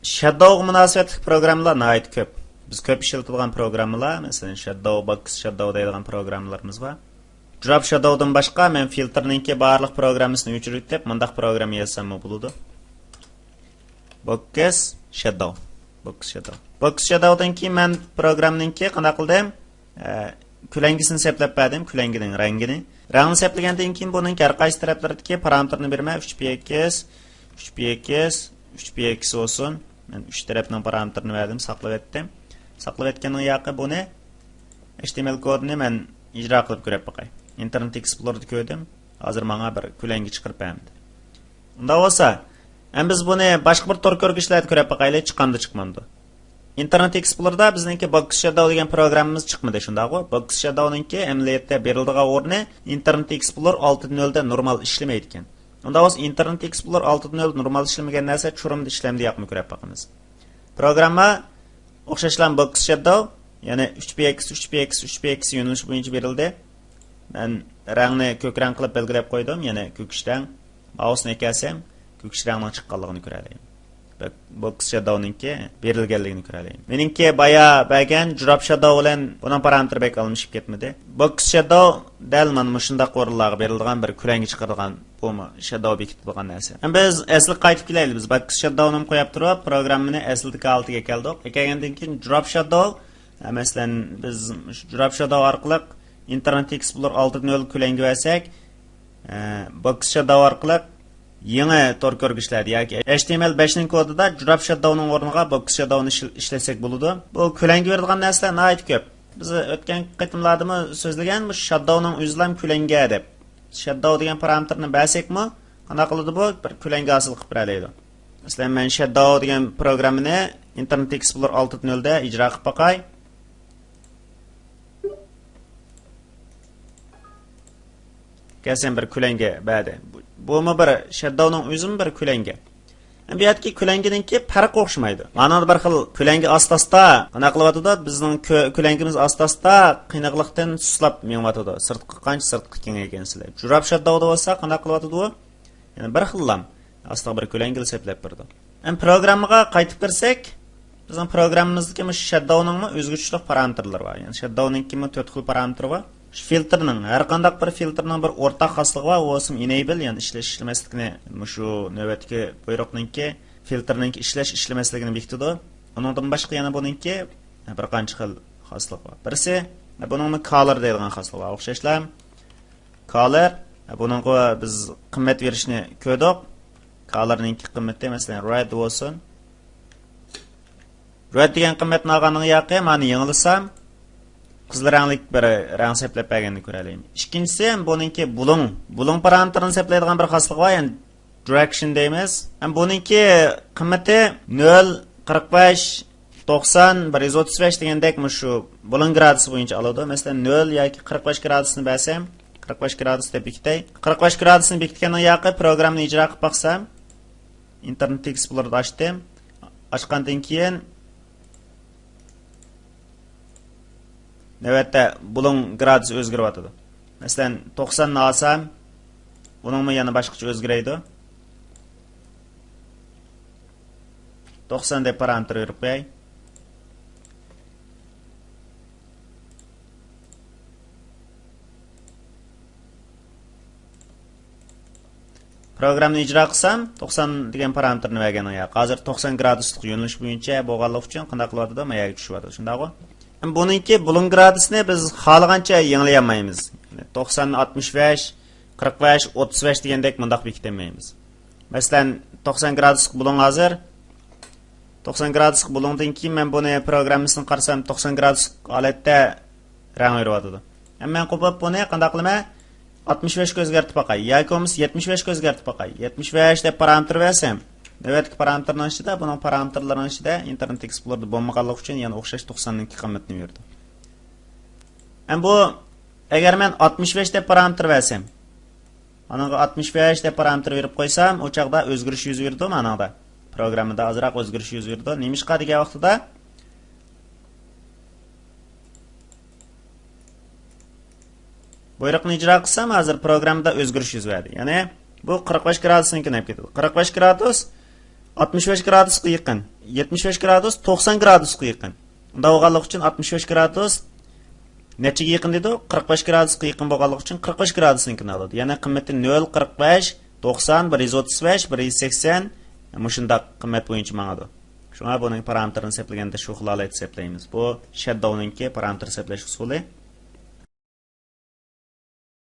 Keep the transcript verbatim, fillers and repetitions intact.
شەددوغا مۇناسىۋەتلىك پروگراممىلار ناھايىتى كۆپ. بىز كۆپ ئىشلىتىدىغان پروگراممىلار، مەسىلەن، شەددو، باكس شەددو دەيدىغان پروگراممىلىرىمىز بار. جۇراپ شەددودىن باشقا مەن فىلتىرنىڭكى بارلىق پروگراممىسىنى ئۆچۈرۈۋېتىپ، مۇنداق پروگرامما يازساممۇ بولىدۇ. باكس شەددو. باكس شەددو. باكس شەددودىن كېيىن مەن پروگراممىنىڭكى قانداق قىلدىم؟ ئە، كۆلەڭگىسىنى سەپلەپ بەردىم، كۆلەڭگىنىڭ رەڭگىنى. رەڭنى سەپلىگەندىن كېيىن بۇنىڭ ھەر قايسى تەرەپلىرىدىكى پارامېتىرنى بېرىمەن، ئۈچ پى ئېكس، ئۈچ پى ئېكس، ئۈچ پى ئېكس بولسۇن. مەن ئۈچ تەرەپنىڭ پارامېتىرىنى بەردىم، ساقلىۋەتتىم. ساقلىۋەتكەننىڭ ياقى بۇنى، ئېچ تى ئېم ئېل كودىنى مەن ئىجرا قىلىپ كۆرۈپ باقاي. ئىنتېرنېت ئېكسپلورېردا كۆردۈم. ھازىر ماڭا بىر كۆلەڭگە چىقىرىپ بەرمىدى. ئۇنداق بولسا، ئەمدى بىز بۇنى باشقا بىر تور كۆرگۈچلەردە كۆرۈپ باقايلى، چىقامدۇ، چىقمامدۇ؟ ئىنتېرنېت ئېكسپلورېردا بىزنىڭكى باكس شەددو دېگەن پروگراممىمىز چىقمىدى، شۇنداققۇ؟ باكس شەددونىڭكى ئەمەلىيەتتە بېرىلىدىغان ئورنى ئىنتېرنېت ئېكسپلورېر ئالتە نۆلدە نورمال ئىشلىمەيدىكەن. ئۇنداق بولسا، ئىنتېرنېت ئېكسپلورېر ئالتە نۆل نورمال ئىشلىمىگەن نەرسە چورۇمدا ئىشلەمدۇ ياقمۇ كۆرۈپ باقىمىز. پروگرامما ئوخشاشلا باكس شەددو، يەنى ئۈچ پى ئېكس، ئۈچ پى ئېكس، ئۈچ پى ئېكس يۆنىلىش بويىچە بېرىلدى. مەن رەڭنى كۆك رەڭ قىلىپ بەلگىلەپ قويدۇم، يەنى كۆكۈش رەڭ. مائۇسنى ئەكەلسەم، كۆكۈش رەڭنىڭ چىققانلىقىنى كۆرەلەيمەن. باك-، باكس شەددونىڭكى بېرىلگەنلىكىنى كۆرەلەيمەن. مېنىڭكى بايا بەرگەن جۇراپ شەددو بىلەن بۇنىڭ پارامېتىرى بەك ئالمىشىپ كەتمىدى. باكس شەددو دەل مانا مۇشۇنداق ئورۇنلارغا بېرىلىدىغان بىر كۆلەڭگە چىقىرىدىغان بۇمۇ شەددو بېكىتىدىغان نەرسە. ئەمدى بىز ئەسلىگە قايتىپ كېلەيلى. بىز باكس شەددونىمۇ قويۇپ تۇرۇپ، پروگراممىنى ئەسلىدىكى ھالىتىگە ئەكەلدۇق. ئەكەلگەندىن كېيىن جۇراپ شەددو، ئە، مەسىلەن، بىز مۇشۇ جۇراپ شەددو ئارقىلىق ئىنتېرنېت ئېكسپلورېر ئالتە نۆل كۆلەڭگە بەرسەك، ئە، باكس شەددو ئارقىلىق يېڭى تور كۆرگۈچلەردە ياكى ئېچ تى ئېم ئېل بەشنىڭ كودىدا جۇراپ شەددونىڭ ئورنىغا باكس شەددونى ئىشل-، ئىشلەتسەك بولىدۇ. بۇ كۆلەڭگە بېرىدىغان نەرسىلەر ناھايىتى كۆپ. بىز ئۆتكەن قېتىملاردىمۇ سۆزلىگەن، مۇشۇ شەددونىڭ ئۆزىلا كۆلەڭگە دەپ. شەددو دېگەن پارامېتىرنى بەرسەكمۇ، قانداق قىلىدۇ بۇ؟ بىر كۆلەڭگە ھاسىل قىلىپ بېرەلەيدۇ. مەسىلەن، مەن شەددو دېگەن پروگراممىنى ئىنتېرنېت ئېكسپلورېر ئالتە نۆلدە ئىجرا قىلىپ باقاي. كەلسەم بىر كۆلەڭگە بەردى. بۇ-، بۇمۇ بىر شەددونىڭ ئۆزىمۇ بىر كۆلەڭگە. بۇ يەردىكى كۆلەڭگىنىڭكى پەرقى ئوخشىمايدۇ. مانا بىر خىل كۆلەڭگە ئاستا-ئاستا قانداق قىلىۋاتىدۇ؟ بىزنىڭ كۆ-، كۆلەڭگىمىز ئاستا-ئاستا قېنىقلىقتىن سۇسلاپ مېڭىۋاتىدۇ. سىرتقا قانچە سىرتقا كېڭەيگەنسېرى. جۇراپ شەددودا بولسا قانداق قىلىۋاتىدۇ؟ يەنە بىر خىللام. ئاستىغا بىر كۆلەڭگىلا سەپلەپ بېرىدۇ. ئەمدى پروگراممىغا قايتىپ كىرسەك، بىزنىڭ پروگراممىمىزدىكى مۇشۇ شەددونىڭمۇ ئۆزگىچىلىك پارامېتىرلىرى بار. يەنى شەددونىڭكىمۇ تۆت خىل پارامېتىرى بار. شۇ فىلتىرنىڭ، ھەر قانداق بىر فىلتىرنىڭ بىر ئورتاق خاسلىقى بار، ئۇ بولسىمۇ ئېنەيبىل، يەنى ئىشلەش ئىشلىمەسلىكنى، مۇشۇ نۆۋەتتىكى بۇيرۇقنىڭكى فىلتىرنىڭكى ئىشلەش ئىشلىمەسلىكىنى بېكىتىدۇ. ئۇنىڭدىن باشقا يەنە بۇنىڭكى بىر قانچە خىل خاسلىقى بار. بىرسى، بۇنىڭمۇ كالر دەيدىغان خاسلىقى بار. ئوخشاشلا كالر، بۇنىڭغا بىز قىممەت بېرىشنى كۆردۇق. كالرنىڭكى قىممىتى، مەسىلەن، رېد بولسۇن. رېد دېگەن قىممەتنى ئالغاندىن ياقى، مانا يېڭىلىسام، قىزىل رەڭلىك بىر رەڭ سەپلەپ بەرگەننى كۆرەلەيمىز. ئىككىنچىسى، بۇنىڭكى بۇلۇڭ. بۇلۇڭ پارامېتىرىنى سەپلەيدىغان بىر خاسلىقى بار، يەنى دىرېكشن دەيمىز. ھەم بۇنىڭكى قىممىتى نۆل، قىرىق بەش، توقسان، بىر يۈز ئوتتۇز بەش دېگەندەك مۇشۇ بۇلۇڭ گرادۇسى بويىچە ئالىدۇ. مەسىلەن، نۆل ياكى قىرىق بەش گرادۇسنى بەرسەم، قىرىق بەش گرادۇس دەپ بېكىتەي. قىرىق بەش گرادۇسنى بېكىتكەندىن ياقى پروگراممىنى ئىجرا قىلىپ باقسام، ئىنتېرنېت ئېكسپلورېردا ئاچتىم. ئاچقاندىن كېيىن، نۆۋەتتە بۇلۇڭ گرادۇسى ئۆزگىرىۋاتىدۇ. مەسىلەن، توقساننى ئالسام، بۇنىڭمۇ يەنە باشقىچە ئۆزگىرەيدۇ. توقسان دەپ پارامېتىر بېرىپ قوياي. پروگراممىنى ئىجرا قىلسام، توقسان دېگەن پارامېتىرنى بەرگەن ياق. ھازىر توقسان گرادۇسلۇق يۆنىلىش بويىچە بولغانلىقى ئۈچۈن قانداق قىلىۋاتىدۇ؟ مانا يەرگە چۈشۈۋاتىدۇ. شۇنداققۇ؟ ئەمما بۇنىڭكى بۇلۇڭ گرادۇسىنى بىز خالىغانچە يېڭىلىيالمايمىز. يەنى توقسان، ئاتمىش بەش، قىرىق بەش، ئوتتۇز بەش دېگەندەك مۇنداق بېكىتەلمەيمىز. مەسىلەن، توقسان گرادۇسلۇق بۇلۇڭ ھازىر. توقسان گرادۇسلۇق بۇلۇڭدىن كېيىن مەن بۇنى پروگراممىسىنى قارىسام، توقسان گرادۇسلۇق ھالەتتە رەڭ بېرىۋاتىدۇ. ھەم مەن قوپۇپ بۇنى قانداق قىلىمەن؟ ئاتمىش بەشكە ئۆزگەرتىپ باقاي. ياكى بولمىسا يەتمىش بەشكە ئۆزگەرتىپ باقاي. يەتمىش بەش دەپ پارامېتىر بەرسەم، نۆۋەتتىكى پارامېتىرنىڭ ئىچىدە، بۇنىڭ پارامېتىرلىرىنىڭ ئىچىدە ئىنتېرنېت ئېكسپلورېردا بولمىغانلىقى ئۈچۈن يەنە ئوخشاش توقساننىڭكى قىممىتىنى بېرىدۇ. ئەمما بۇ، ئەگەر مەن ئاتمىش بەش دەپ پارامېتىر بەرسەم، ئانىڭغا ئاتمىش بەش دەپ پارامېتىر بېرىپ قويسام، ئۇ چاغدا ئۆزگىرىش يۈز بېرىدۇ مانىڭدا. پروگراممىدا ئازراق ئۆزگىرىش يۈز بېرىدۇ. نېمىشقا دېگەن ۋاقتىدا، بۇيرۇقنى ئىجرا قىلسام، ھازىر پروگراممىدا ئۆزگىرىش يۈز بەردى. يەنى بۇ قىرىق بەش گرادۇسنىڭكىنى ئېلىپ كېتىدۇ. قىرىق بەش گرادۇس ئاتمىش بەش گرادۇسقا يېقىن، يەتمىش بەش گرادۇس توقسان گرادۇسقا يېقىن. ئۇنداق بولغانلىقى ئۈچۈن ئاتمىش بەش گرادۇس نەچچىگە يېقىن دېدۇق؟ قىرىق بەش گرادۇسقا يېقىن بولغانلىقى ئۈچۈن قىرىق بەش گرادۇسنىڭكىنى ئالىدۇ. يەنى قىممىتى نۆل، قىرىق بەش، توقسان، بىر يۈز ئوتتۇز بەش، بىر يۈز سەكسەن، مۇشۇنداق قىممەت بويىچە ماڭىدۇ. شۇڭا بۇنىڭ پارامېتىرىنى ھېسابلىغاندا شۇ خىل ھالەتتە ھېسابلايمىز. بۇ شەدداۋنىڭكى پارامېتىر ھېسابلاش ئۇسۇلى.